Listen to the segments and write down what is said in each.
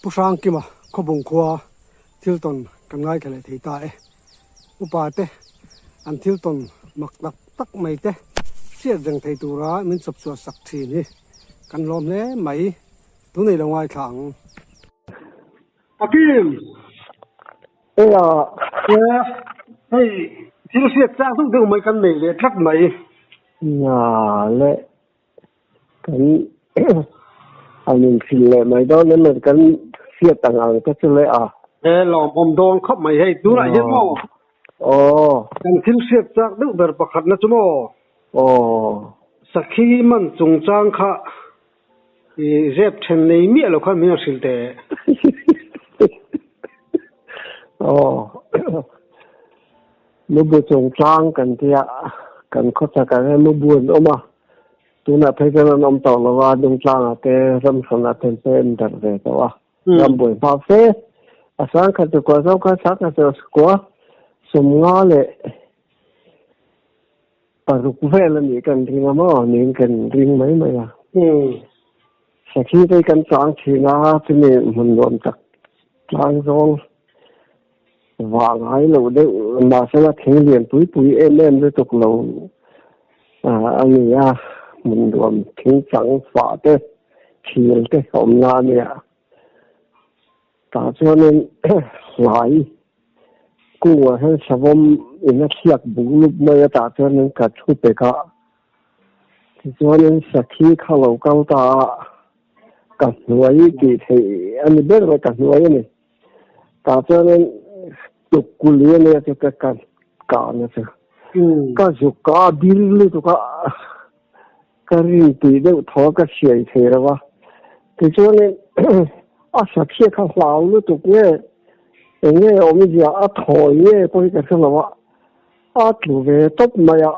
Pu Hrangkima Khawbung khua thil tawn kan ngaithla leh thei ta e. Upa te an thil tawn mak tak tak mai te hriat reng thei tura min chawp chhuah sak thin hi kan hlawm hle mai. Tunei lo ngaithla ang. Pakim! Eia, hei thil hriat chak deuh deuh mai kan nei leh tlat mai. Nia le, kan an inhrilh leh mai dawn em kan hriat ang ang te chu le a. E lawmawm dawn khawp mai hei tunah hian maw? Aw. Kan thil hriat chak deuh ber pakhatna chu maw? Aw. Sakhi man chungchang kha I zep then nei miah lo khan min a hrilh teh. Aw. Mubu chungchang kan tia kan khawchak ah hian mubu an awm a, tunah phei chuan an awm tawh lo a, dungtlangah te ramhrawnah te an pem darh ve tawh a, ram buai hma fe. A sangkhat chu kua zawk a, sangkhat chu kua sawmnga leh Paruk vel a nih kan ring a maw niin kan ring mai mai a. Sakhi te kan chang thin a, chumi hmun nuam tak tlang zawng vah ngai lo deuh mahsela thing lian pui pui em em lutuk lo a ni a, hmun nuam thing chang fah te thil te a awm na a nia. Tah chuanin hlai kungah hian savawm in a thliak buk lup mai a, tah chuanin ka thu pek a. Tichuanin sakhi kha lo kal ta a, ka hnuai tih theih a ni ber mai, ka hnuai a ni. Tah chuanin tukkuli a nia chu ka kahna chu. Ka zuk ka a bil lutuk a. Ka rin tih deuh thaw ka hriai thei lo a, tichuanin a sakhia kha hlau lutuk nge eng nge awmzia a thawi nge pawh hi ka hre lo a, a tlu ve tawp mai a,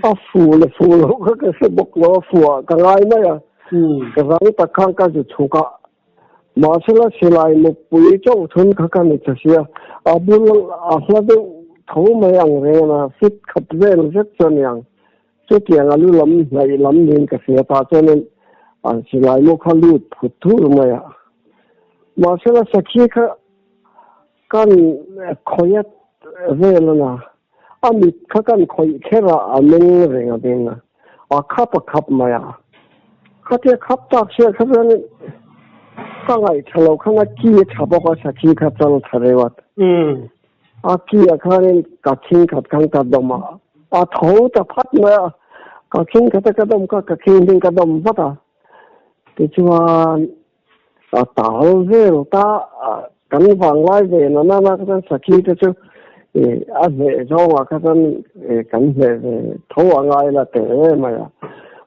a fu leh fu loh kha ka hre bawk lo a, fuah ka ngai mai a, ka rang tak khan ka zu chhuk a, mahsela silai mukpui chauh thun kha ka ni ta sia, a bul a hla deuh tho mai ang reng a, fit khat vel zet chu a ni ang. Chutiang a lu lam hnaih lam niin ka hria tah chuanin an silai mu kha lut phut thur mai a. Mahsela sakhi kha kan khawih a vel a na, a mit kha kan khawih kher a, a meng reng a meng a, a khap a khap mai a. Khatia khap tak sia kha chuanin ka ngaihthla lo khan a ki a tha bawk a sakhi kha chal tha reuh a. A ki ah khanin ka khing khat khan ka dawm a, a tho ta phat mai a, ka khing khat a ka dawm kha ka khing hming ka dawm vat a, tichuan a tal vel ta kan vanglai ve na na na kha chuan sakhi te chu a hneh zawngah kha chuan kan hneh ve tho a ngai la teh em mai a,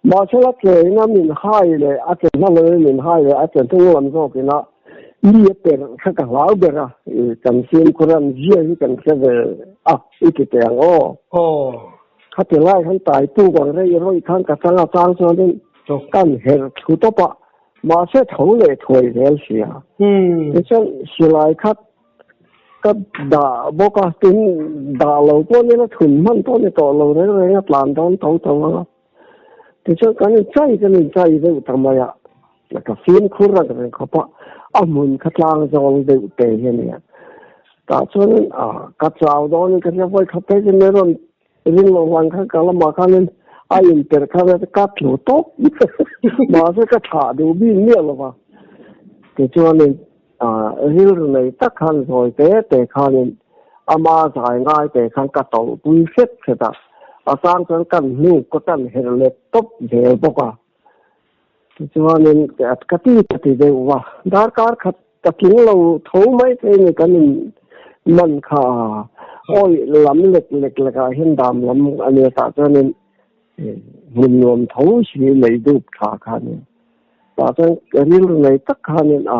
mahsela ke ina min hai leh a ke hma lam in min hai leh a ke hnung lam zawk ina Mi a per kha ka hlau ber a, kan fimkhur an zia hi kan hre ve a, i ti teh ang aw. Aw. Khati lai khan tai tuk ang rei rawih khan ka chang a chang chuanin kan her thlu tawp a, mahse tho leh thuai zel si a. Tichuan silai kha ka dah bawk a, tin dah lo pawh nila thun hman pawh ni tawh lo reng reng a tlan dawn tho tho ang a. Tichuan kan inchai kan inchai deuh ta mai a. Ka fimkhur reng reng khawp a, a hmun kha tlang zawl deuh te hi a nia. Tah chuanin a ka chau dawnin ka hria vawi khat phei chu min rawn ring lo hlan kha ka lamah khanin a inperh khan ka tlu tawp mahse ka thlah duh bik miah lo va. Tichuanin a rilru nei tak khan zawi te te khanin ama zai ngai te khan ka tawlhpui hret hret a, a chang chuan kan hnuk ka tan herh let tawp zel bawk a. Tichuanin ka ti ka ti deuh va, darkar khat ka tling lo tho mai thei ni kan in man kha awi lam lek lek lek ah hian dam lam a nia tah chuanin hmun nuam tho si lei dup tha kha a nia. Tah chuan rilru nei tak khanin a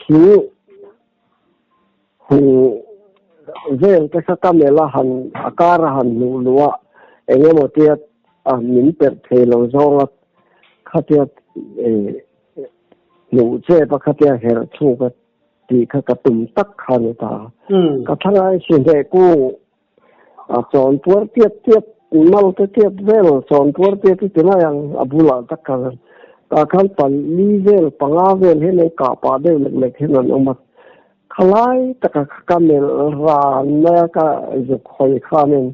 thing hung vel te kha ka melh a han a kar a han hmuh luh a eng emaw tia a min perh thei lo zawng a khatia hmuh chep a khatia herh chhuk a tih kha ka tum tak kha a ni ta. Ka thlangai si hneh kung a chawn puar tiat tiat mal te tiat vel chawn puar tiat hi ti mai ang a bulah tak kha. Tah khan pali vel panga vel hian an kah pah deuh lek lek hian an awm a. Khalai taka kha ka melh ran mai a, ka zuk hawi khanin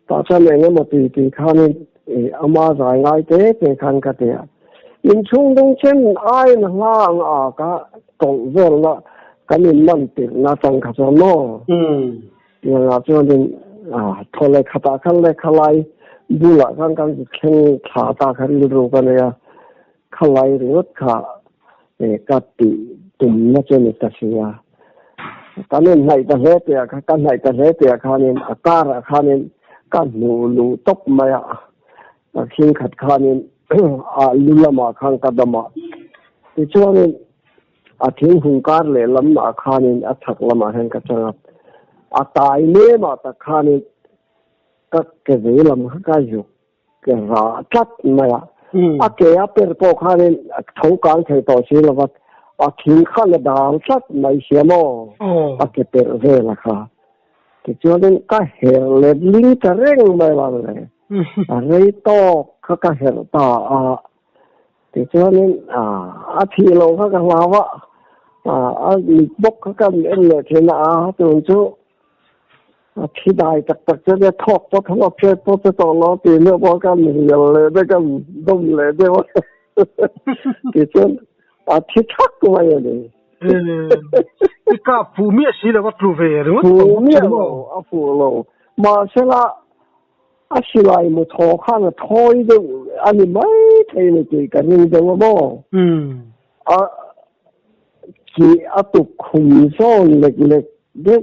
tah chuan eng emaw ti ti khanin ama zai ngai te te khan ka ti a. Inchhung dung chen aiin hla ang a ka tawlh velna kan inman tirhna atang kha chuan maw? Tiangah chuanin thaw leh khatah khan leh khalai bulah khan kan zu thleng thla ta kha rilru ka nei a, khalai ringawt kha ka tih tumna chu a ni ta si a. Kan inhnaih ta hle tih ah khan, ka hnaih ta hle tih ah khanin a karah khanin ka hmuh luh tawp mai a, a thing khat khanin a lu lamah khan ka dam a, tichuanin A thing hung kar lehlam ah khanin a chhak lamah hian ka chang a, a tai nemah tak khanin ka ke vei lam kha ka zuk ke rah tlat mai a. A ke a per pawh khanin a tho kang thei tawh si lo va, a thing khan a dal tlat mai sia maw, a ke per vel a kha. Tichuanin ka herh let ling ta reng mai lo le, a rei tawk kha ka herh ta a. Tichuanin a thih loh kha ka hlau a, a mit bawk kha ka en leh thin a, tun chu a thi dai tak tak chu nia thawk pawh thawk hriat pawh chu tawh lo tih hnu pawh ka hnial leh deuh ka dawm leh deuh a, tichuan a thi thak mai a ni. I kap fuh miah si lo a tlu ve ringawt Fuh miah lo, a fuh lo. Mahsela A silai mu thaw khan a thawi deuh a ni mai thei ni tih ka ring deuh a maw? A chi a tuk khum zawn lek lek deuh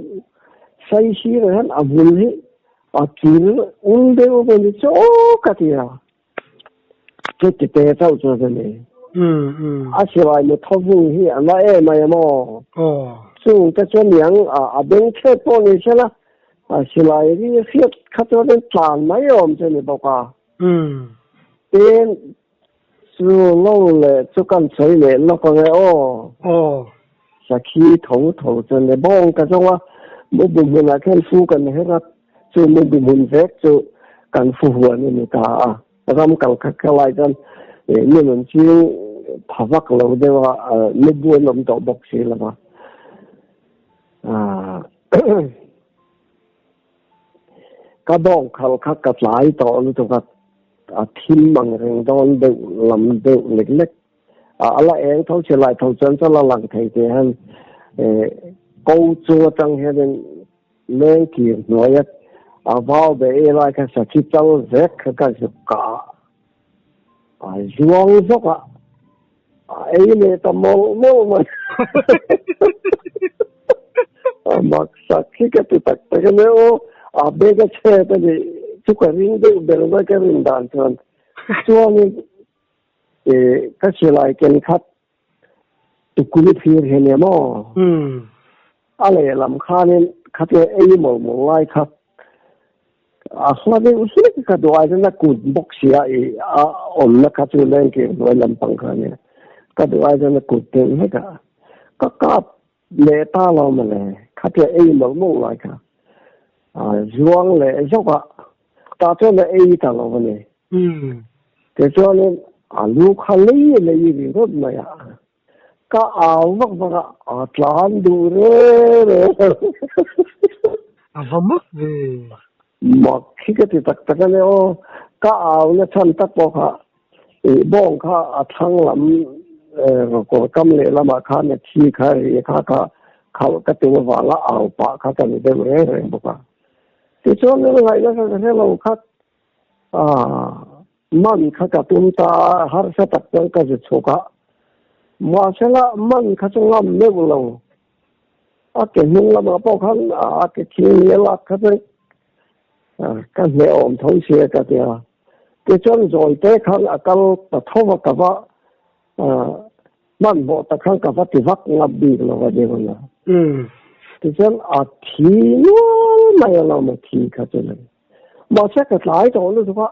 sai sirah hian a hmun hi a kir ul deuh a ni chu aw ka ti a. Chuti te chauh chu a ni. A silai mu thaw vung hi a na em ai a maw? Chung te chuan niang a beng chhet pawh ni sela A silai ri hriat kha chuan in tlan mai awm chu ni bawk a. Tin, chu lo leh chu kan sawi leh lawk ang e aw. Sakhi tho tho chu ni bawng ka zawng a, mubu hmunah khian fu kan her a, chu mubu hmun vek chu kan fu huan a ni ta a. Ram kal khat kha lai chuan mi nun ching pha vak lo deuh a, mubu an awm tawh bawk si lo va. Ka bawng khal kha ka tlai tawh lutuk a, a thim ang reng dawn deuh lam deuh lek lek. A la eng tho che lai tho chuan chu la lang thei tih hian ko chu atang hianin leng kir hnuaia a vau be e lai kha sakhi chal vek kha ka zuk ka a zuang zawk a. A ei leh ta mawlh mawlh mai. A mak sak hi ka ti tak tak a nia aw. A bag a chhet a ni chu ka ring deuh ber mai ka rin dan chuan. Chuanin ka silai ken khat tukuli phir hi nia maw? A lehlam khanin khatia ei mawlh mawlh lai kha A hla deuh hlek ka duh ai chuan a kut bawk si a i a awmna kha chu lengkir hnuai lampang kha ania ka duh ai chuan a kut deuh hlek a ka kap leh ta lo mawle khatia ei mawlh mawlh lai kha a zuang leh zawk a tah chuan a ei ta lo a ni tichuanin a lu kha lei lei ringawt mai a. Ka au vak vak a, a tlan duh re re. A va mak ve. Mak hi ka ti tak tak a nia aw. Ka au na chhan tak pawh kha ih bawng kha a thlang lam kawr kam leh lamah khan a thi kha ri kha kha khalh ka tum avanga au pah kha ka ni deuh reng reng bawk a. Tichuan ngaihna kha ka hre lo khat. Man kha ka tum ta a, harsa tak chuan ka zu chhuk a. Mahsela man kha chu ngam meuh lo. A ke hnung lamah pawh khan a ke thing ni a lak kha chu ka hnehawm tho sia ka ti a. Tichuan zawite khan a kal ta tho va ka va hmanhmawh tak khan ka va ti vak ngap bik lo a ni a. Tichuan a thi nual mai alawm a thi kha chu le. Mahse ka tlai tawh lutuk a,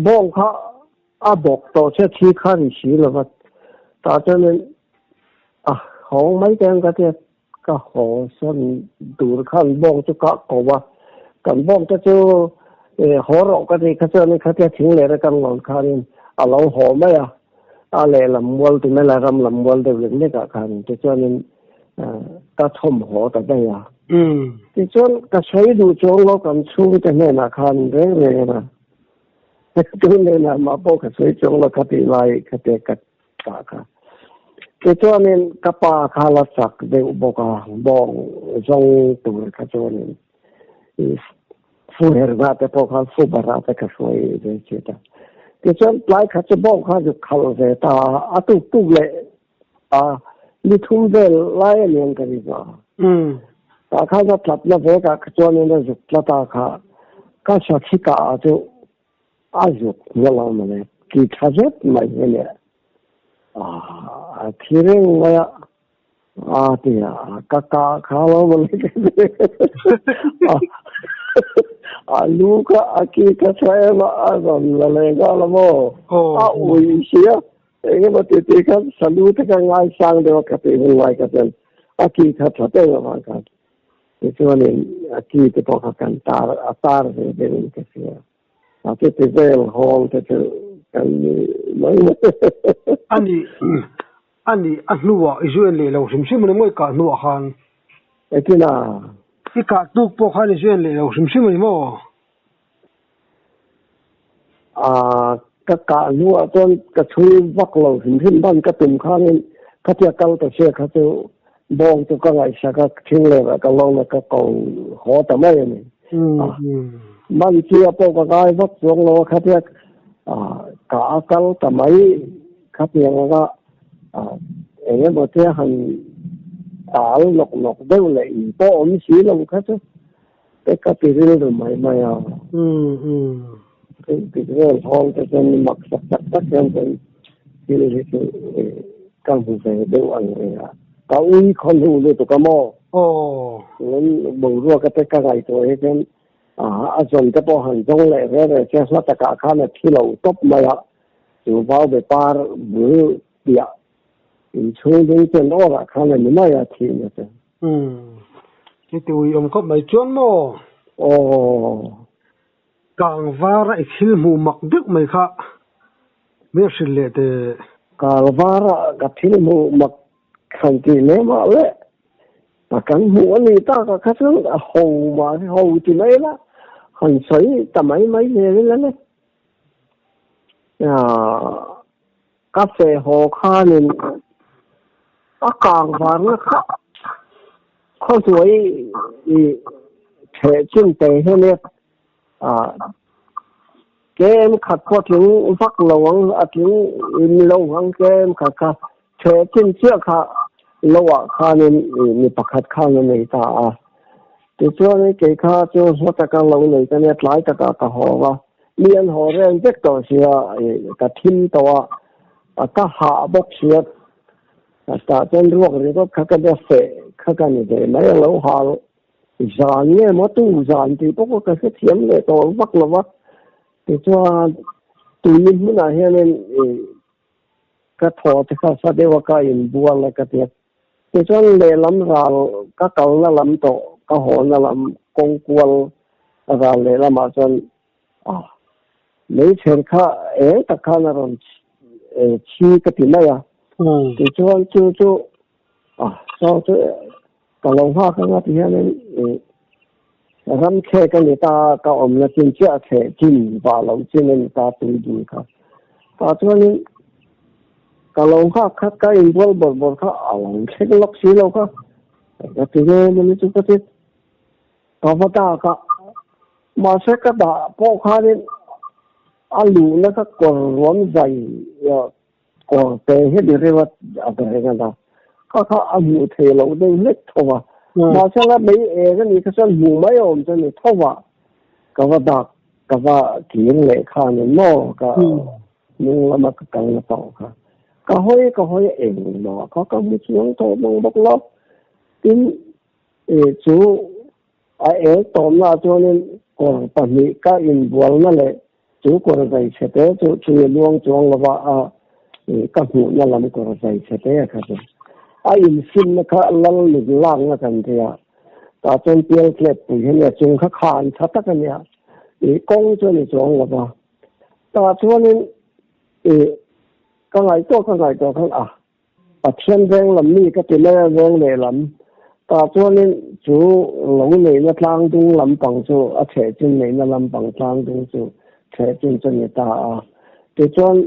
bawng kha a bawk tawh che thi kha ri si lo va, tah chuanin a hawng mai te ang ka tia, ka haw sawn tur khan bawng chu ka ko a, kan bawng te chu haw rawh ka tih kha chuanin khatia thing leh kan lawn khanin a lo haw mai a, a lehlam mual ti mai la ram lam mual deuh lek lek ah khan tichuanin ka thawm haw ta daih a. Tichuan ka sawi duh chuang lo kan chhungte hnenah khan reng reng a, tu hnenah mah pawh ka sawi chuang lo kha tih lai kha te ka tah kha. Tichuanin ka pa kha la chak deuh bawk a, bawng zawng tur kha chuanin fu her na te pawh khan fu bara te ka hruai ve chet a. Tichuan tlai khat chu bawng kha zuk khalh ve ta a, a tuk tuk leh a ni thum vel lai a niang ka ring a. Tah khan a tlatna vekah kha chuanin a zuk tlat a kha ka sakhi kah chu a zuk hmual lo mawle ki tha zet mai hi le a thi reng mai a. A ti a, ka ka kha lo mawle ka ti. A lu kha a ki ka tha em a, a rawn la leh nghal a maw? A ui sia, eng emaw ti ti khan salu te kha ngaisang deuh a ka tih hun lai kha chuan a ki kha tha deuh avang khan tichuanin a ki te pawh kha kan tar a tar ve deuhin ka hria. A chuti vel hawl te chu kan ni mai mai. A nih, a nih, a hnuah i zu en leh lo hrim hrim a ni maw i kah hnuah khan? Engtin a? I kah tuk pawh khan i zu en leh lo hrim hrim a ni maw? A, ka kah hnuah chuan ka chhui vak lo hrim hrim ban ka tum khanin khatia kal ta sia kha chu bawng chu ka ngaihsak a, thing leh ka lo la ka ko haw ta mai a ni. Man chia pawh ka ngai vak chuang lo a khatia ka a kal ta mai khatiang anga eng emaw te han tal nawk nawk deuh leh in pawh awm si lo kha chu te ka ti rilru mai mai a. Dik vel hawl te chuan mak sak tak tak hian chuan thil hi chu ka hmu ve deuh ang reng a. Ka ui khaw hnu lutuk a maw? Chuan boruak ate ka ngaihtuah hi chuan a zawn te pawh han zawng leh ve ve che hla takah khan a thi lo tawp mai a. Chu vau be par bul piah inchhung ding chen awrah khan a ni mai a thihna chu. Heti ui awm khawp mai chuan maw? Aw. Kangvara i thil hmuh mak deuh mai kha min hrilh leh teh. Kangvara ka thil hmuh mak khan tih leh mah le, a kan hmuh a nih takah kha chuan a ho mah hi ho ti mai la, han sawi ta mai mai zel ila le. Ka feh haw khanin a kangvarna kha khawhnuai i theh chin te hian tlem khat pawh tling vak lo ang a tling in lo ang tlem khat kha theh chin chiah kha lo ah khanin mi pakhat khan a nei ta a tichuan kei kha chu hma taka lo nei ka nia tlai takah ka haw a mi an haw reng vek tawh sia ka thim tawh a ka hah bawk sia tah chuan ruak ringawt kha ka nia feh kha ka ni ve mai a lo hal Zan nge maw tu zan tih pawh ka hrethiam leh tawh vak lo va, tichuan tui hmunah hianin ka thaw te kha sa deuh a ka inbual a ka ti a, tichuan lehlam ral ka kalna lam tawh ka hawna lam kawng kual ral lehlamah chuan meichher kha eng tak khan a rawn chhi ka ti mai a, tichuan chu chu saw chu Ka lo nghak anga ti hianin ram thlek a ni ta, ka awmna chin chiah thleh chin vah loh chin a ni ta tui dul kha. Tah chuanin ka lo nghak kha ka inbual bawrh bawrh kha a lo thleng lawk si lo kha. Ka ti nge mawni chu ka ti. Ka va dak a, mahse ka dah pawh khanin a luhna kha kawr ruam zai Kawr te hi ni reuh a a be reng a na. Kha kha a hmuh theih loh deuh hlek tho a. Mahse la mei eng a nih kha chuan hmuh mai awm chu a ni tho a. Ka va dak ka va kir leh kha a ni maw ka hnung lama ka kal na tawh kha. Ka hawi ka hawi engmah kha ka hmu chiang tawh mang bawk lo. Tin chu a eng tawmna ah chuanin kawr pahnih ka inbualna leh Chu kawr zai chhe te chu chumi luang chuang lova a ka hmuhna lam kawr zai chhe te a kha chu a infinna kha lal lut lakna kan ti a, tah chuan pial tlep pui hi ania chung kha khan tha tak ania i kawng chu a ni chuang lova tah chuanin. Ka ngaihtuah ka ngaihtuah khan a Pathian veng lam mi ka ti mai a, veng lehlam tah chuanin chu lo neihna tlang dung lampang chu a chheh chin neihna lampang tlang dung chu chheh chin chu a ni ta a. Tichuan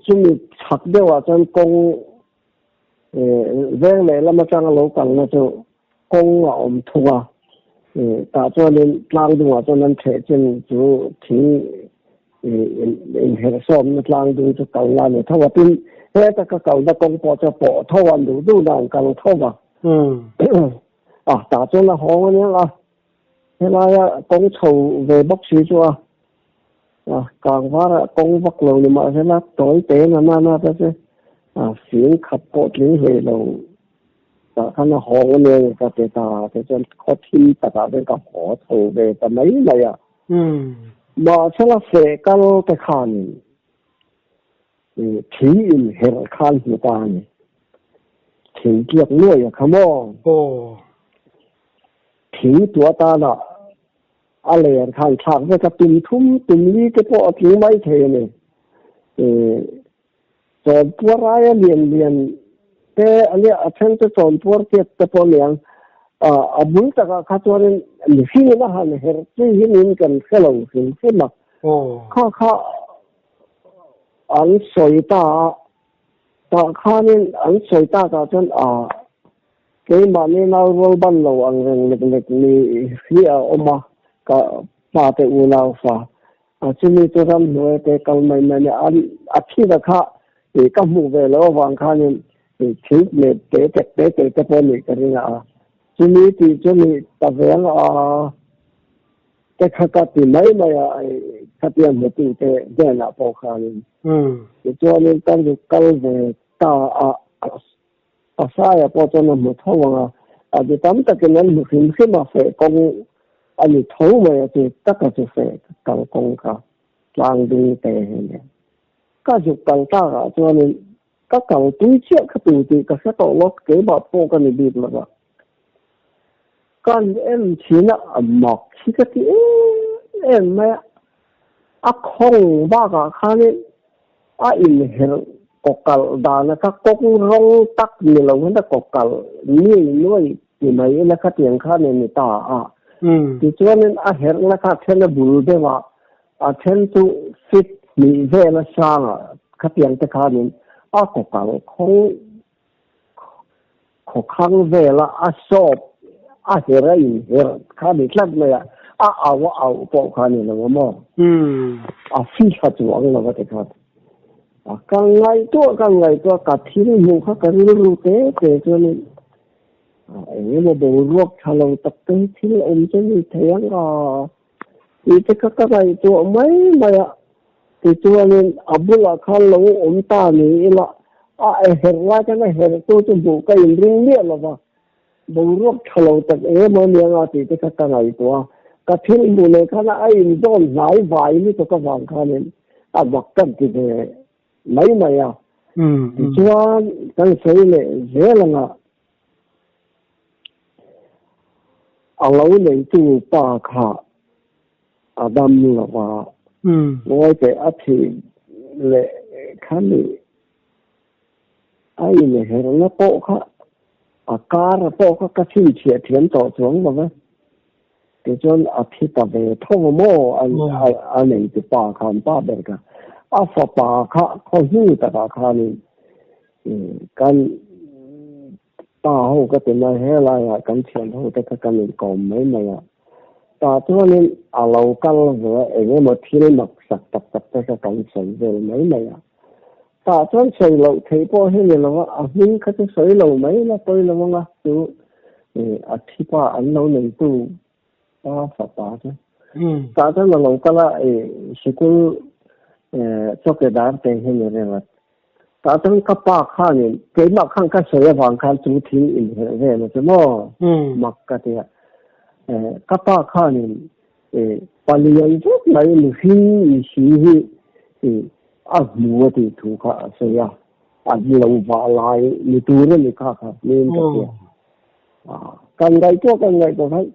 chumi chhak deuhah chuan kawng veng lehlam atanga lo kalna chu kawng a awm thung a, tah chuanin tlang dungah chuan an chheh chin chu thing inherhsawmna tlang dung chu kalna a ni tho a, tin heta ka kalna kawng pawh chu a pawh tho a, duh duhna an kal tho va. A, tah chuan a hawng a nia a, helaia kawng chho ve bawk si chu a, kang varah kawng vak lo ni mahsela tawi te na na na ta che, a, fing khat pawh tling hlei lo. Tah khan a hawng a nia ka ti ta te chuan khaw thim takah chuan ka haw chho ve ta mai mai a. Mahsela feh kal te khanin thing in herh khan hmu ta a ni. Thing tliak nuai a kha maw? Thing tua tana a ler khan thlak vek a, tum thum tum li te pawh a tling mai thei a ni. Chawnpuar aia lian lian te a nia, a then chu chawnpuar tiat te pawh a niang. A bul takah kha chuanin mihringin a han herh chi hi niin kan hre lo hrim hrim a. Kha kha an sawi ta a, tah khanin an sawi takah chuan a keimahni nau rual ban lo ang reng lek lek ni hi a awm a, ka pa te unau fa. A chumi chu ramhnuai te kal mai mai nia an a thila kha ih ka hmuh ve loh avang khanin ih thil leh te tek te te te pawh nih ka ring a, chumi tih chu nih ta veng a te kha ka ti mai mai a ih khatia hmutu te hnenah pawh khanin tichuanin ka zuk kal ve ta a Pasai-a pawh chuan a hmu tho ang a, a ti tam takin an hmu hrim hrim a, feh kawng a ni tho mai a, chu taka chu feh kal kawng kha tlang ding te hi a nia. Ka zuk kal takah chuanin ka kal tui chiah kha tu tih ka hre tawh lo, keimah pawh ka ni bik lo va. Kan en thin a, a mak hi ka ti em em mai a, a khawng bakah khanin a inherh kawkalh dana kha kawng rawng tak ni lo hian a kawkalh nuai nuai ti mai ila khatiang khan a ni ta a. Tichuanin a herhna kha a then a bul deuh a, a then chu feet hnih vel a sang a, khatiang te khanin a kawkalh khawng Khawkhang vela a sawp a her a inherh kha ni tlat mai a, a au a auh pawh kha ni lo a maw? A fihla chuang lo a ti kha. A ka ngaihtuah ka ngaihtuah ka thil hmuh kha ka rilru te te chuanin eng emaw boruak tha lo tak te hi thil awm chu ni thei ang a tih te kha ka ngaihtuah mai mai a. Tichuanin a bulah khan lo awm ta ni ila, a herh lai khan a herhtu chu hmuh ka inring miah lo va, boruak tha lo tak eng emaw ania nga tih te kha ka ngaihtuah a, ka thil hmuh leh khan a inzawn hnai vai lutuk avang khanin a mak kan ti ve mai mai a. Tichuan kan sawi leh zel anga a lo neitu pa kha a dam lo va, ngawi teh a thih leh kha nih a inherna pawh kha a kar pawh kha ka chhinchhiah thiam tawh chuang lo va, tichuan a thi ta ve tho va maw a neitu pa khan pa ber kha a fapa kha khaw hnu takah khanin kan Pa ho ka ti mai, helaiah kan thian ho te kha kan inkawm mai mai a, tah chuanin a lo kal ve a, eng emaw thil mak sak tak tak te kha kan sawi vel mai mai a. Tah chuan sawi loh theih pawh hi ni lo a, a hming kha chu sawi lo mai la pawi lo ang a, chu a thi pa an lo neitu pa fapa chu. Tah chuan a lo kal a, sikul chawkedar te hi ni reng a, Tah chuan ka pa khanin keimah khan ka sawi avang khan chu thil inherh vel a che maw? Mak ka ti a. Ka pa khanin palian zet mai mihring misi hi a hmu a tih thu kha a sawi a, an lo vah lai ni tur a ni kha kha niin ka hria. Kan ngaihtuah kan ngaihtuah khan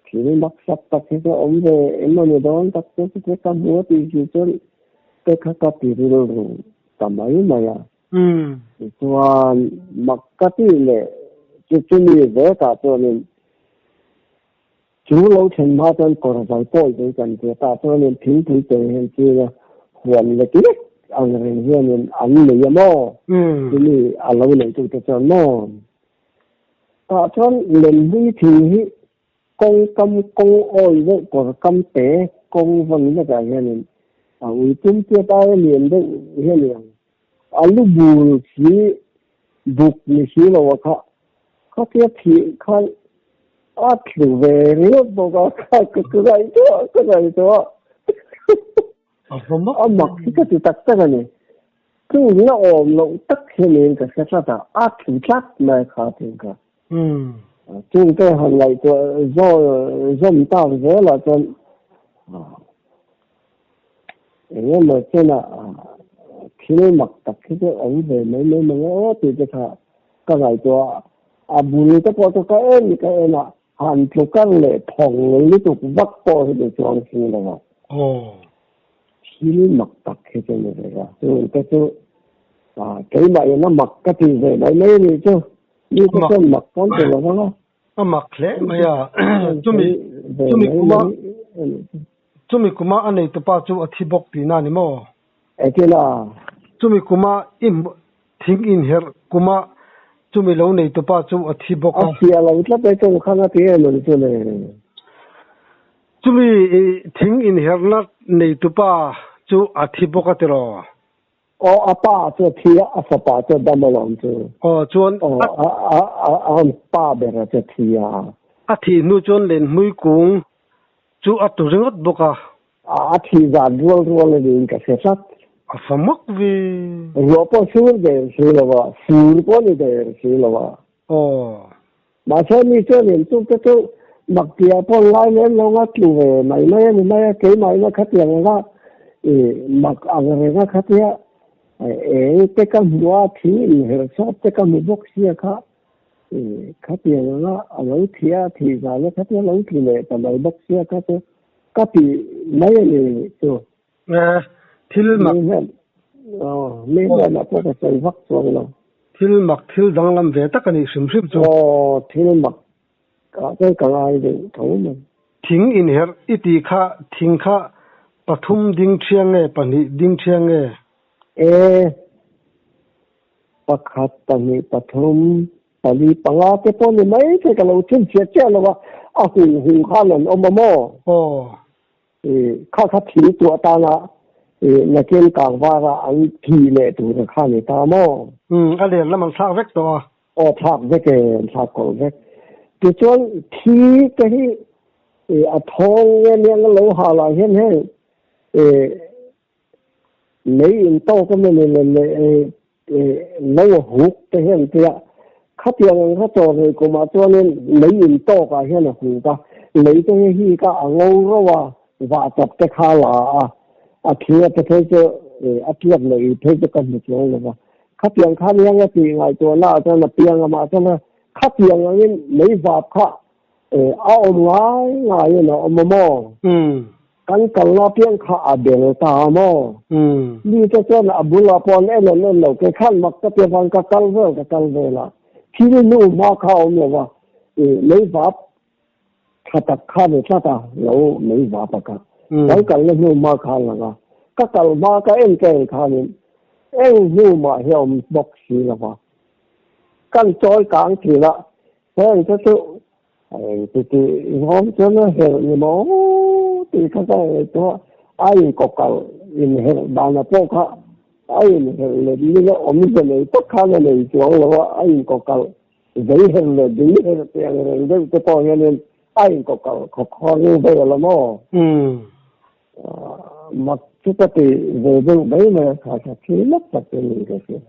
thil maksak tak hi chu a awm ve emaw ni dawn tak chu ka hmu a tih si chuan. te kha ka ti rilru ta mai mai a. Tichuan mak ka tih leh chu chumi vekah chuanin chu lo thlen hma chuan kawr vai pawi ve kan ti a, tah chuanin thingpui pe hian ching a huan lek lek ang reng hianin an nei a maw? Chumi a lo neitute chuan maw? Tah chuan lemhlui thing hi kawng kam kawng awi deuh kawr kam te kawng vawn vekah hianin a ui pum tiat aia lian deuh hi a ni ang. A lu bul si buk ni si lo a kha khatia thih khan a tlu ve ringawt bawk a kha ka ngaihtuah ka ngaihtuah a mak hi ka ti tak tak a ni. Chung la awm loh tak hianin ka hre tlat a, a tlu tlat mai kha thing kha. Chung te han ngaihtuah zawm tak zelah chuan eng emaw chenah thil mak tak hi chu awm ve mai mai mang e aw tih te kha ka ngaihtuah a. A bul te pawh chu ka en ka en a, han tlu kar leh thawng lutuk vak pawh hi ni chuang si lo a. Thil mak tak hi chu ni ve a, chung te chu keimah in a mak ka ti ve mai mai a nih chu, mi te chuan mak kan ti lo vang a. A mak hle mai a, chumi chumi kuma chumi kuma a neitupa chu a thi bawk tihna a ni maw? Engtin a? Chumi kuma i thing inherh kuma chumi lo neitupa chu a thi bawk a. A fiah lo tlat e chung khan a ti em ang chu le. Chumi thing inherhna neitupa chu a thi bawk a tiraw? Aw, a pa chu a thi a, a fapa chu a dam alawm chu. Aw, chuan Aw, a a a a pa bera chu a thi a. A thih hnu chuan lenhmui kung chu a tu ringawt bawk a. A thih zan rual rual a niin ka hre tlat. A fa mak ve. Ruah pawh sur der si lo a, fur pawh ni der si lo a. Aw. Mahse mi chuan in chukte chu maktia pawh ngai lem lo nga tlu ve mai mai a ni mai a, keimahina khatiang anga i mak ang reng a khatia eng te ka hmu a, thing inherh sawt te ka hmu bawk sia kha i khatiang anga a lo thih a, thih zan a khatia lo tlu leh ta mai bawk sia kha chu ka ti mai a ni chu. Thil mak. Mi hian a pawh ka sawi vak chuang lo. Thil mak thil danglam ve tak a nih hrim hrim chu. Aw thil mak ah chuan ka ngai deuh tho mai. Thing inherh i tih kha thing kha pathum ding thiang nge pahnih ding thiang nge? E pakhat pahnih pathum pali panga te pawh ni mai thei ka lo chhun chiah chiah lo a, a hung hung khan an awm a maw? Aw. Kha kha thil tuah tana nakin kang vara an thi leh tur kha ni ta maw? Umm, a len lam an thlak vek tawh a. Aw, thlak vek e, an thlak kawlh vek. Tichuan thi te hi a thawng nge nia lo hal ah hian heng Lei in tawk a mawni le lo a huk te hian tia khatiang ang kha chaw hlei kumah chuanin lei in tawk ah hian a huk a, lei te hi hi kha a ngo ro a, vah chap te kha a la a, a thing a te phei chu a tliak leh i phei chu ka hmu chuang lo va, khatiang khan hian a tih ngaihtuahna ah chuan a piang a mahse khatiang angin lei vap kha A awm ngai ngaiin a awm a maw? Kan kalna piang kha a bel ta a maw? Mite chuan a bulah pawh an en an en lo, kei khan mak ka ti avang ka kal vel ka kal vel a, thil nu hma kha a awm lo va, mei vap tha tak kha ni tlat a, lo mei vap a kha. Kan kalna hnu hma kha a lang a, ka kal hma ka en ka en khanin eng hnu mah hi a awm bawk si lo va, kan chawi kang thin a, Heng te chu eng ti zawng chuan a herh ni maw tih kha ka ngaihtuah a, a inkawkalh inherh dana pawh kha a inherh let nila awmze nei tak khan a nei chuang lo a, a inkawkalh zei herh leh dui herh tih ang reng deuh te pawh hianin a inkawkalh khawkhawng vel a maw? Mak chu ka ti ve deuh mai mai a, kha kha thil mak tak chu ni ka hria.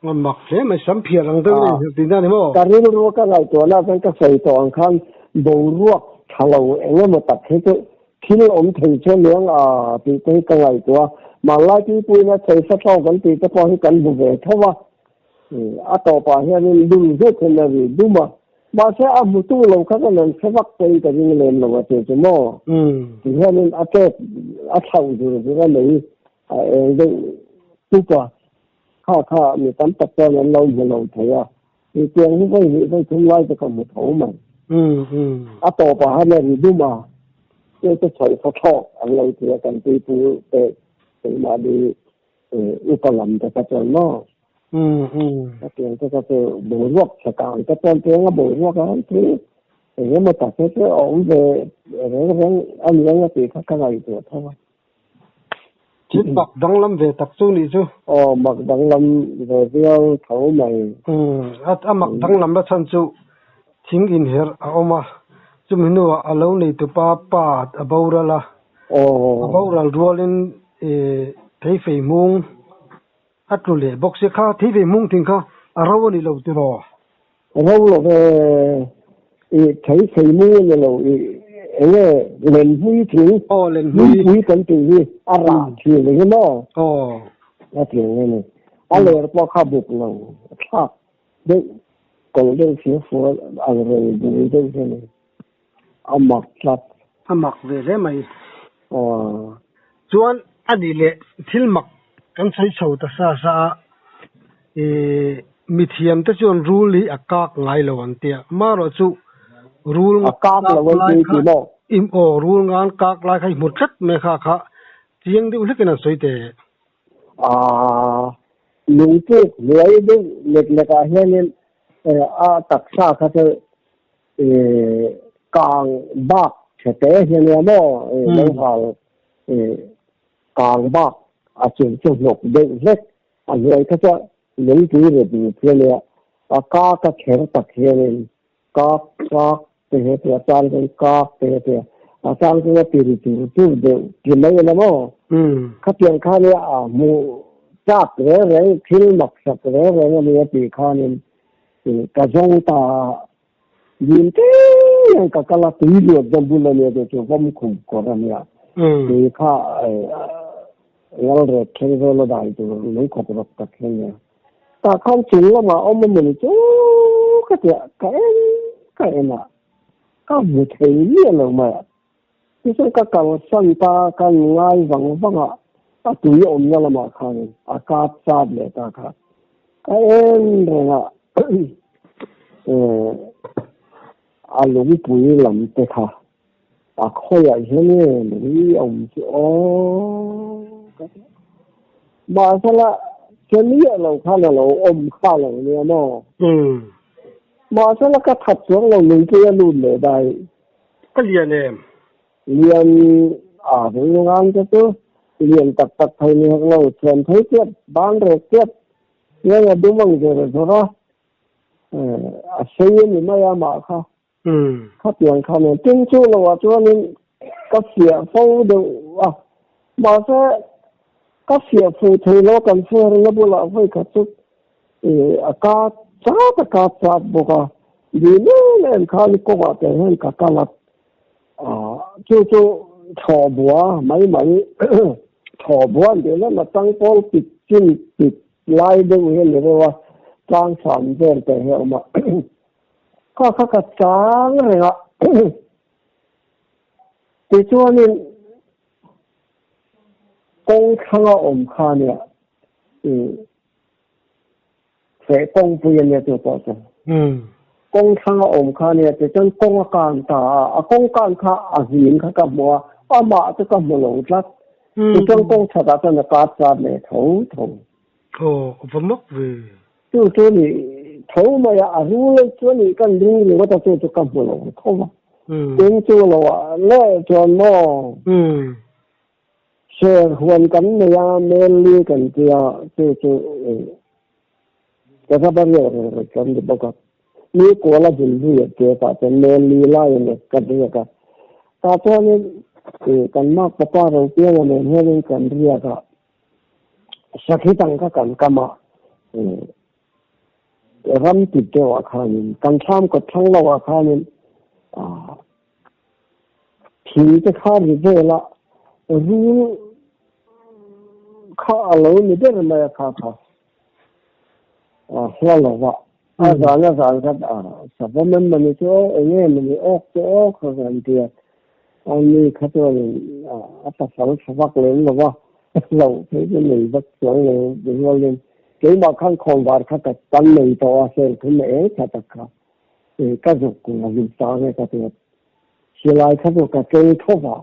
A mak hle mai, sam phiar ang deuh in hrilh tihna a ni maw? Ka rilru ka ngaihtuahna chuan ka sawi tawh ang khan boruak tha lo eng emaw tak hi chu thil awm thei chu aniang a tih te hi ka ngaihtuah a, hmanlai tuipuina sawi sa thlawk an tih te pawh hi kan hmu ve tho a, a tawpah hianin lum zet hian a ri dum a, mahse a hmutu lo kha chuan an hre vak pawhin ka ring lem lo a ti chu maw? Tihianin a ṭek a thlauh zur zur a nei. A eng deuh tup a, kha kha mi tam tak chuan an lo hmu lo thei a, tiang hi vawi hnih vawi thum lai chu ka hmu tho mai. A tawpah han a ri dum a, chu chu chhoh khaw thlawk an lo ti a, kan tuipu te keimahni upa lam te kha chuan maw. Hetiang te kha chu boruak chhe kang te chuan tiang a boruak a han thil eng emaw tak hi chu a awm ve reng reng a ni ang a tih kha ka ngaihtuah tho a. Thil mak danglam ve tak chu nih chu. Aw mak danglam ve viau tho mai. A mak danglam na chhan chu thing inherh a awm a, chumi hnuah a lo neitupa pa a boral a, a boral rualin theifei hmung a tlu leh bawk sia kha theifei hmung thing kha a ro a ni lo tiraw? Ro lo ve, i theifei hmung a ni lo, i enge lenhlui thing, hluipui kan tih hi a rah thin eng emaw a tling a ni. A ler pawh kha buk lo, a thlak deuh kawlh deuh fir fur ang reng bul deuh hi a ni. A mak tlat. A mak ve hle mai. Aw. Chuan a nih leh thil mak kan sawi chho ta sa sa a, i mithiam te chuan rul hi a kak ngai lo an tia. Amaherawh chu rul A kak lo an ti ti maw? Im aw rul ngan kak lai kha i hmu tlat mai kha kha chiang deuh hlekin an sawi teh. Aa lungpuk hnuai deuh lek lek ah hianin a taksa kha chu kang bak chhe te hi ania maw lo hal kang bak a chung chu hnawk deuh hlek a hnuai kha chuan lungpui rep rep hi ania a kak a kher tak hianin kak kak te hi a chang chuan kak te hi a chang chuan a tiri tur tur deuh ti mai ania maw khatiang kha ania a hmuh chak reng reng thil maksak reng reng ania tih khanin Ka zawng ta dil te hian ka kal a, tui luat zawk bul a nia chu chu vawm khum kawr a nia. Tui kha ngal ret thleng vel a dai tur lung khawp rawk tak hi a nia. Tah khan chung lamah awm a mawni chu ka tia ka en ka en a, ka hmu thei miah lo mai a. Tichuan ka kalsan ta ka ngai vang vang a, a tui awmna lamah khan a kap chap leh ta kha. Ka en reng a, a lungpui lam te kha a khawiah hian nge lung awm chu aw ka ti a. Mahsela che miah lo khan a lo awm kha lo nia maw? Mahsela ka that chuang lo lungpui a lut leh dai. Ka lian em? Lian a ring ngan te chu lian tak tak thei ni hek lo, chhuan thei tep, ban rek tep, heng a dum ang zer zawr a, a sei a ni mai a mah kha. Khatiang kha nen tin chu lo ah chuanin ka fiah fo deuh a, mahse ka fiah fu thei lo kan chhiar na bulah vawi khat chu a ka chat a ka chat bawk a, dil em em khan kawngah te hian ka kal a, chu chu thlawh bua mai mai thlawh bua an tih hlawm a, tangpawl pit chin pit lai deuh hi a ni reuh a, tlang sam vel te hi a awm a, kha kha ka chang reng a, tichuanin kawng thlanga awm kha nia. Feh kawngpui a nia chu pawh chu. Kawng thlang a awm kha nia ti chuan kawng a kan ta a, a kawng kan kha a zin kha ka hmu a, amah chu ka hmu lo tlat. Tichuan kawng chhatah chuan a kap chat leh tho tho. Aw, a va mak ve. Chu chu ni tho mai a, a rul chu a nih kan ring ringawt a, chu chu ka hmu lo tho va. Tin chu lo ah leh chuan maw. Ser huan kan nei a, Melli kan ti a, chu chu ka raba riak reng reng kan ni bawk a. Mi kuala bul hlui a tia tah chuan Melli lai a ni ka riak a. Tah chuanin kan mak papa Ropianga nen hianin kan riak a, sakhi tangka kan kam a, ram tit deuhah khanin kan thlam kawt thlang lohah khanin Thing te kha ri vel a, rul kha a lo ni ber mai a kha kha a hla lo va, a zan a zan kha a savawm em mawni chu aw eng nge mawni awk chu aw kha kan ti a, ani kha chuanin a pasal tha vak lem lo va. Lo phei chu nei vak chuang lo rualin keimah khan khawnvar kha ka tan nei tawh a, serthum eng tha tak kha ka zuk a zuk ta nge ka ti a, silai kha chu ka keng tho va.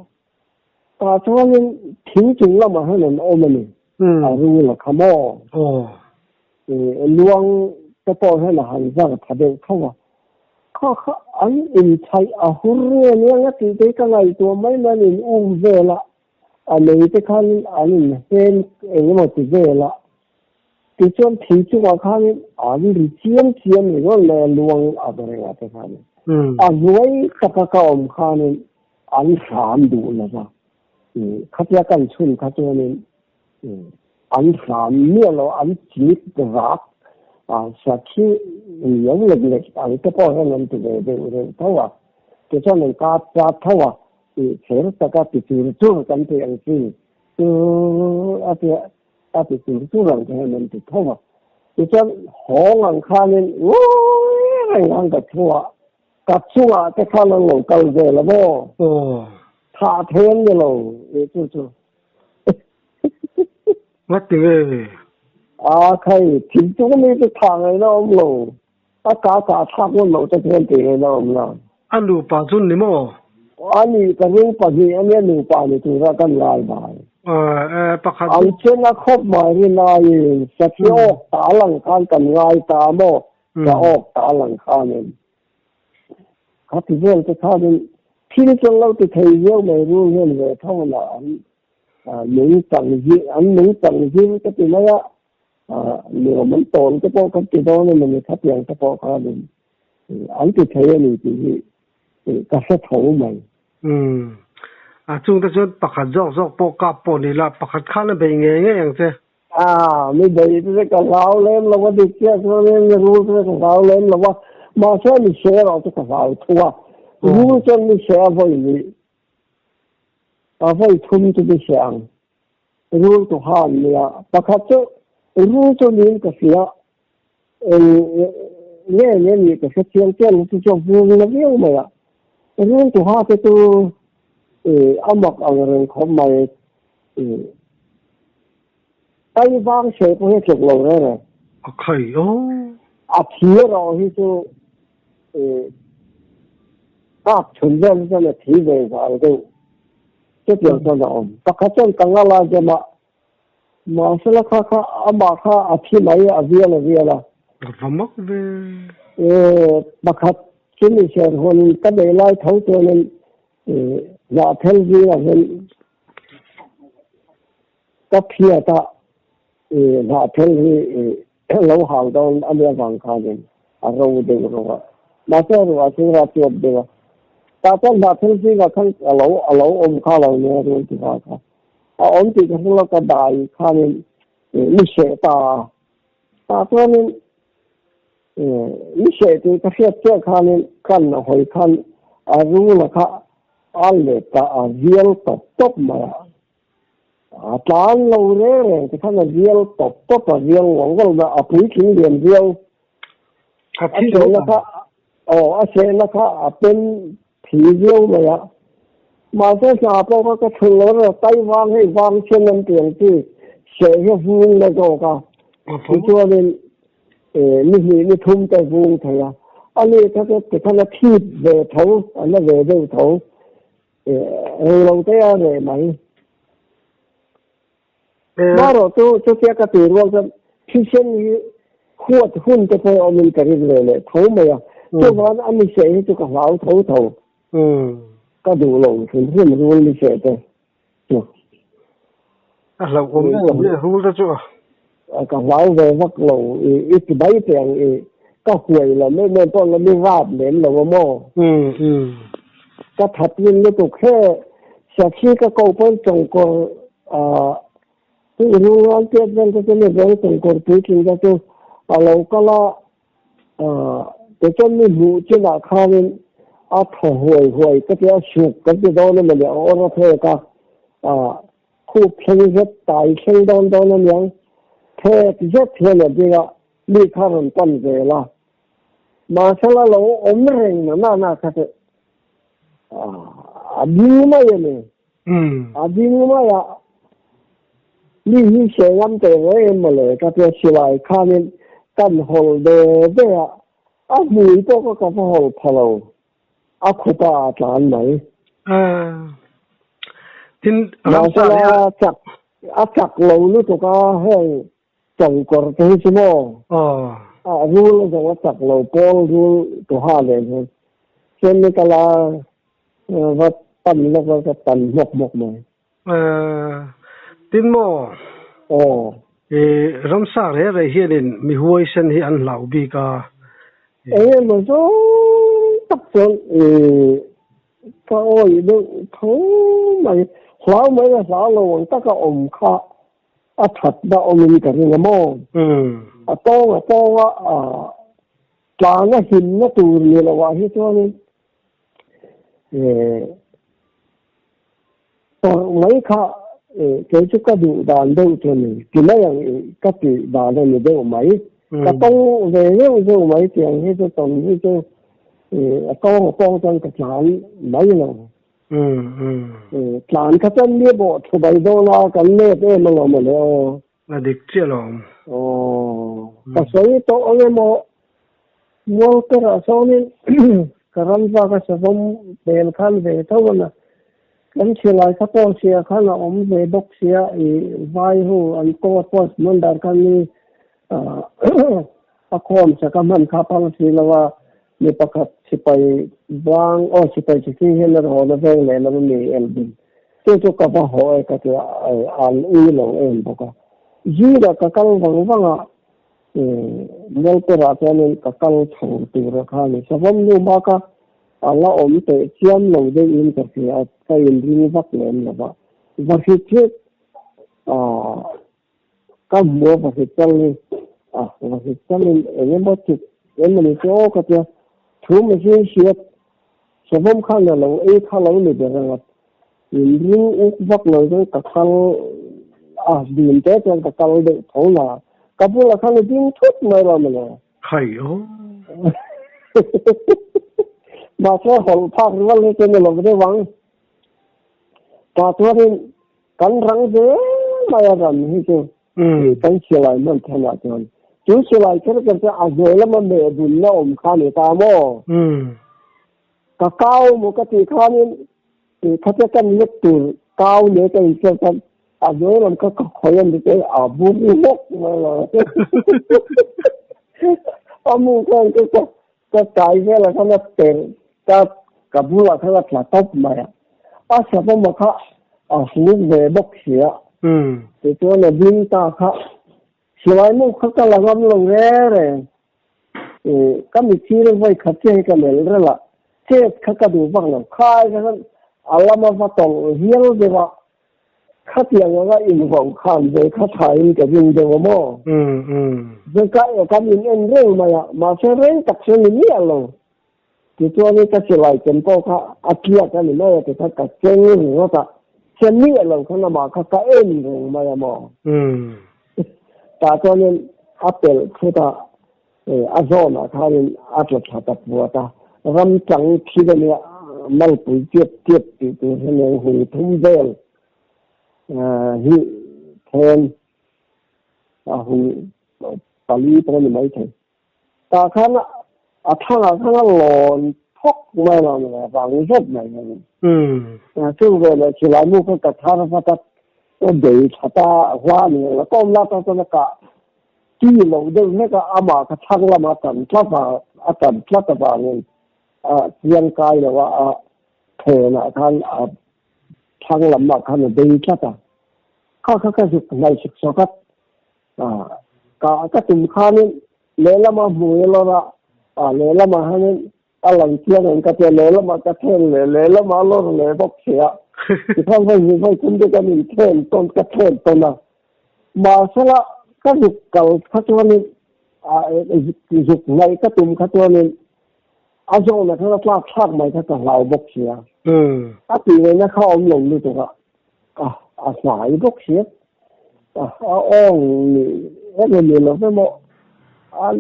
Tah chuanin thing chung lamah hian an awm a ni, a rul a kha maw? Luang te pawh hian a han zar tha deuh tho a, kha kha an inchhaih a hur nge nia nga tih te hi ka ngaihtuah mai mai an in um vel a, A lei te khan an in hem eng emaw ti vel a, tichuan thing chungah khanin an ri chiam chiam ringawt mai a luang a rengah te khanin. A hnuai taka ka awm khanin an hram duh lo va, khatia kan chhun kha chuanin an hram miah lo, an chik rak a, sakhi liau lek lek ang te pawh hian an ti ve deuh reuh tho a, tichuan an kap chat tho a, Tih kher taka ti chur chur kan tih ang chi chu a ti a ti chur chur ang te hian an ti tho a. Tichuan hawng ang khanin ngawi reng ang ka thu a, ka chungah te khan an lo kal vel a maw? Thah thei an ni lo tih chu chu. Ngati nge? A khai, thil chung mi chu thah ngaihna awm lo. A ka kah thlak ngawt loh te chuan tih ngaihna awm lo. A nupa chu ni maw? A nih ka ring pahnih a nia nupa ni tura kan ngai mai. Pakhat An chen a khawp mai rin aiin Sakhi awk ta lang khan kan ngai ta maw? Ka awk ta lang khanin. Kha ti vel te khanin thil chuan lo ti thei viau mai rul hian ve tho lah an nungchang zir an nungchang zir ka ti mai a. Nuam an tawn te pawh kan ti dawn emaw ni khatiang te pawh khanin an ti thei a ni tih hi ka hre tho mai. Umm. A chungte chuan pakhat zawk zawk pawh kap pawh ni la, pakhat khan a bei ngei ngei ang che. A, mi bei te chu ka hlau lem lo a, dik chiah chuan mi rul te chu ka hlau lem lo a, mahse mi hre erawh chu ka hlau thu a, rul chuan mi hre a vawi nih, a vawi thum chu mi hre ang. Rul tu han nia pakhat chu rul chu niin ka hria eng nge nge nih ka hre chiang chiang chu chu vung na viau mai a rul tu ha te chu a mak ang reng khawp mai tai vang hre pawh hi a tluk lo reng reng a khai aw a thi erawh hi chu kak chhun vel hi chuan a thi ve zal deuh Chutiang chuan a awm. Pakhat chuan ka ngal a zem a, mahsela kha kha amah kha a thi mai a vial a vial a. Ka va mak ve. E, pakhat chu ni ser hun ka nei lai tho chuanin e, hnahthel zingah hian ka phiat a, e, hnahthel hi e, lo hal dawn a nia vang khanin a ro deuh ro a. Mahse a ruah chu ra chuap deuh a. Tah chuan hnahthel zingah khan a lo a lo awm kha lo nia rul ti kha kha. A awm tih ka hre lo ka dai khanin mi hreh ta a. Tah chuanin mi hreh tih ka hriat chiah khanin kan hawi khan a rula kha a let ta a vial tawp tawp mai a. A tlan lo reng reng ti khan a vial tawp tawp a, vial ngawr ngawr mai a, a puitling lian viau. A sehna kha aw a sehna kha a pen thi viau mai a. Mahse hna pawh kha ka chhun lo reng tai vang hei vang sen an ti ang chi seh hi a vung na zawk a. Tichuanin ni hnih ni thum te vung thei a. Ani kha chu tikhan a thip ve tho, a na ve deuh tho. Rei lo te a reh mai. Marawh chu chutia ka tih rual chuan thisen hi huat hun te pawh awmin ka rin ve leh tho mai a. Chuvangin a mi seh hi chu ka hlau tho tho. Ka duh lo hrim hrim rul mi seh te chu. A hlauhawm em em rul te chu a. Ka hlau ve vak lo i ti mai teh ang i ka huai lo em em pawh la mi rap lem lo a maw. Ka that rin lutuk he sakhi ka ko pawn chawngkawr chu rul tiat vel te chu mi veng chawngkawr puitling te chu a lo kal a tichuan mi hmuh chinah khanin a thaw huai huai ka tia suk kan ti dawn emaw ni a awr a phek a Khup thleng zet, tai thleng dawn dawn aniang, phek zet hian a ding a, mi kha rawn pan zel a. Mahsela lo awm reng na na na kha chu a ding mai a ni. A ding mai a. Mi hi hre ngam teh reng em maw le ka tia silai khanin kan hawl ve ve a, a hmui pawh kha ka va hawl pha lo, a khupa a tlan mai. Tin, ramsa Mahsela chak a chak lo lutuk a heng chawngkawr te hi chu maw a rul a zawng a chak lo pawl rul tuha nen hian chuan ni kala va pan lawk a ka pan hmawk hmawk mai. Tin maw? Aw. I ramsa reh reh hianin mi huaisen hi an hlau bik a. Eng emaw zawng tak chuan i ka awih deuh tho mai. Hlau mai a hlau lo ang taka awm kha a thatna awmin ka ring a maw? A tawng a tawng a tlana himna tur ni loah hi chuanin Tawrh mai kha kei chu ka duh dan deuh chu a ni. Ti mai ang i ka tih dan a ni deuh mai. Ka tawng ve zeuh zeuh mai tiang hi chu tawn hi chu a tawng a tawng chuan ka tlan mai lo. Tlan kha chuan mi bawh thu bai dawn a, kan let em alawm a le aw. A dik chiah alawm. Aw, ka sawi tawh ang emaw Mualperah sawnin ka ram vak a savawm hmel khan ve tho a na. Kan silai kha pawh sia khan a awm ve bawk sia i vai ho an court post mandar khan mi a khawm sak a hman kha phal si lo a, mi pakhat sipai bang aw sipai chiki hian a rawn a veng leh lam a mi elbin. Chu chu ka va haw e ka ti a, an ui lo em bawk a. Zingah ka kal vang vang a, Mualperah chuanin ka kal chho tur a kha a ni. Savawm nu hma kha a la awm teh chiam lo deuhin ka hria a, ka inring vak lem lo va. Va hrit hrit ka hmu a, va hrit chal hi, a va hrit chalin eng emaw chuk em a ni chu aw ka tia, thu mihring hriat Savawm khan a lo ei kha lo ni ber ang a, in ring uk vak lo chuan ka kal a, dim te chuan ka kal deuh tho la, ka bulah khan a ding thut mai lo maw le. Khai aw. Mahse hawlh phak rual hi chuan a lo deuh ang. Tah chuanin kan rang zel mai a ram hi chu kan silai hman thenah chuan. Chu silai kher kher chu a hnuai lama meh bunna awm kha a ni ta maw? Ka kau maw ka tih khanin khatia kan lek tur kau ne ka insiam khan a hnuai lam kha ka khawi a ni te a bur hlawk mai lo. A mu khan ka Ka kai velah khan a perh ka ka bulah khan a tla tawp mai a, a savawma kha a hluk ve bawk si a, tichuan a ding ta kha silai mu kha ka la ngam lo reng reng, ka mithil vawi khat chiah hi ka melh rel a, chet kha ka duh vak lo, khai kha khan a lama va tawlh hial deuh a, Khatiang anga invauh khan ve kha thain ka ring deuh a maw? Zeka e kan in en reng mai a, mahse reng tak chu ni miah lo. Tichuan ka silai ken pawh kha a tliak a ni mai a tikha ka cheng ringawt a, che miah lo khan amah kha ka en reng mai a maw? Tah chuanin a pelh thut a, a zawnah khanin a tla thla ta puat a, ram chang thil a nia, malpui tiap tiap tih tur hian eng hung thum vel hi then a hung pali pawh a ni maithei. Tah khan a thangah khan a lawn thawk mai lo ni vang zet mai a ni. Chu veleh silai mu kha ka thar vat a, ka bei thla ta hla ni la kawm la ta chuan a kah Ti lo deuh hlek a, amah kha thlang lama tan tlat a, a tan tlat avangin a chiang kai lo a, a phenah khan a thlang lamah khan a bei tlat a. Kha kha ka zuk hnai suk sawk a, ka ka tum khanin lehlamah hmui a lawr a, a lehlamah hianin a lang chiang ang ka tia, lehlamah ka then leh, lehlamah a lawr leh bawk si a. Tikhan vawi vawi tum te kan inthen tawn, ka then tawn a. Mahsela ka zuk kal kha chuanin zuk ngaih ka tum kha chuanin a zawhna khan a tlak thlak mai kha ka hlau bawk si a. A tih ngaihna kha a awm lo lutuk a, a hnai bawk si a, a awng ni emaw ni lo emaw a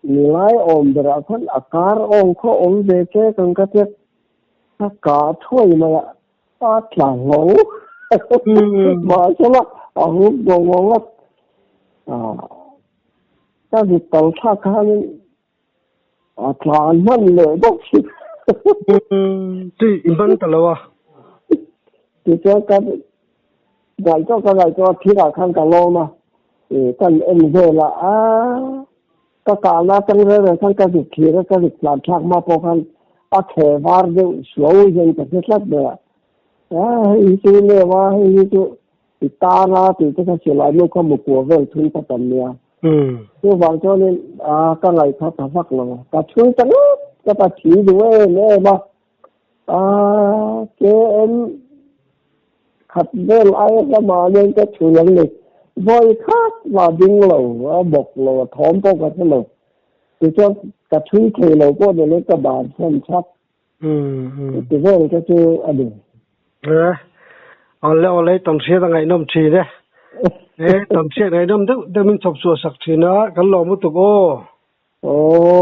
nilai awm berah khan a kar awng khaw awm ve che kang ka tia ka kah thuai mai a, a tla hlo. Mahsela a hup duh ngawng a, ka zit tal thlak khanin a tlan hman leh bawk si. Tui i hman ta lo a. Tichuan ka ngaihtuah ka ngaihtuah a thirah khan ka lawm a, kan en vel a, aa Ka kalna atang reng reng khan ka zuk thlir a, ka zuk tlan thlak hma pawh khan a thle var deuh suau hian ka hre tlat mai a. A hei hi chu neu a, hei hi chu i tan a tih te kha silai nu kha mukua vel thun kha tam nia. Chuvang chuanin a ka ngaihkha ta vak lo a, ka chhui ta ngawt ka ta thi duh em em a. A KM khat vel aia lamah nen ka chhui ang ni. Vawi khat mah ding lo, a bawk lo, a thawm pawh ka hre lo. Tichuan ka chhui thei lo pawh ni lo ka ban sawn chak. Ti vel te chu a ni. E, awle awle i tawnhriat a ngaihnawm thin e. E, tawnhriat ngaihnawm deuh deuh min chhawp chhuah sak thin a, kan lawm lutuk aw. Aw.